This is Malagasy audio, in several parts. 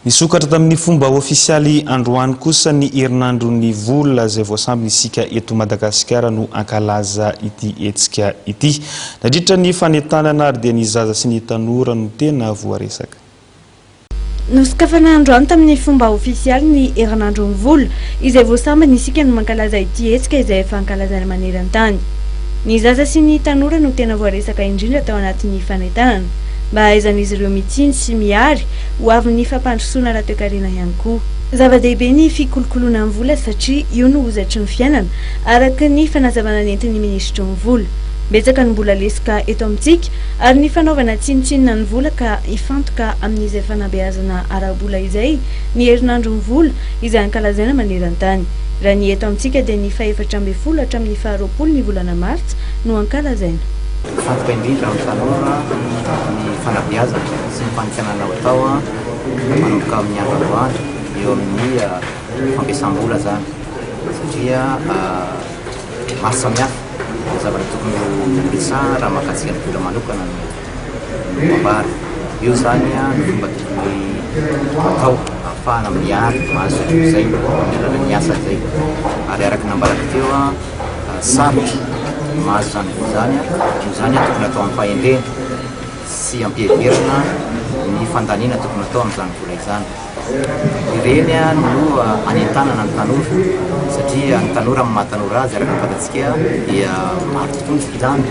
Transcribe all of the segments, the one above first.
Nisokatra tamin'ny fomba ofisialy androany kosa ny herinandron'ny vola izay vao sambany isika eto Madagasikara no hankalaza ity hetsika ity. Nandritra ny fanentanana ary dia ny zaza sy ny tanora no tena voaresaka. Nosokafana androany tamin'ny fomba ofisialy ny herinandron'ny vola, izay vao sambany isika no mankalaza ity hetsika izay efa ankalazaina maneran-tany. Ny zaza sy ny tanora no tena voaresaka indrindra tao anatin'ny fanentanana, mba hahaizan'izy ireo mitsinjo sy mihary ho avin'ny fampandrosoana ara-toekarena ihany koa. Zava-dehibe ny fikolokoloana ny vola satria io no hozatry ny fiainana, araka ny fanazavana nentin'ny minisitry ny vola. Betsaka ny mbola lesoka eto amintsika ary ny fanaovana tsinontsinona ny vola ka hifantoka amin'izay fanabeazana ara-bola izay ny herinandron'ny vola izay ankalazaina maneran-tany. Raha ny eto amintsika dia ny fahefatra ambin'ny folo hatramin'ny faharoapolo ny volana martsa no ankalazaina. Mifantoka indrindra amin'ny tanora ny fanabeazana sy ny fanitsiana atao manomboka amin'ny andro androany eo amin'ny fampiasam-bola izany satria maro samihafa ny zavatra tokony ho resahana raha mahakasika ny vola manokana no no ambara. Eo izany ny fomba tokony atao ahafahana miary mahazo izay amin'ny alalan'ny asa izay. Ary araka ny nambarako teo, sarotra ny mahazo izany vola izany, noho izany tokony atao am-pahendrena sy am-piheverana ny fandaniana tokony atao amin'izany vola izany. Ireny no anentanana ny tanora satria ny tanora amin'ny maha tanora azy araka ny fantatsika dia maro tokoa ny filany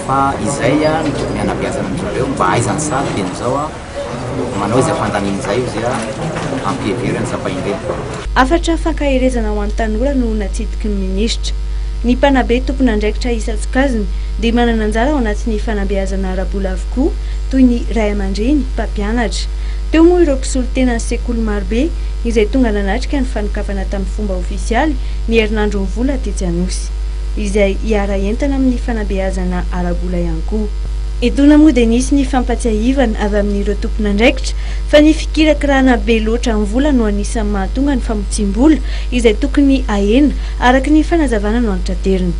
fa izay no tokony hanabeazana an-dry zareo mba hahaizany sady dieny izao manao izay fandaniana izay izy ampiheverana sy ampahendrena. Hafatra fankaherezana ho an'ny tanora no natsidiky ny minisitra. Ny mpanabe tompon'andraikitra isan-tsokajiny dia manana anjara ao anatin'ny fanabeazana ara-bola avokoa toy ny ray aman-dreny, mpampianatra. Teo moa ireo mpisolo tena ny sekoly marobe izay tonga nanatrika ny fanokafana tamin'ny fomba ofisialy ny herinandron'ny vola tetsy Anosy. Izay hiara-hientana amin'ny fanabeazana ara-bola ihany koa. Etoana moa dia nisy ny fampatsiahivana avy amin'ireo tompon'andraikitra fa ny fikirakirana be loatra ny vola no anisan'ny mahatonga ny famotsiam-bola izay tokony ahena araka ny fanazavana no antraterina.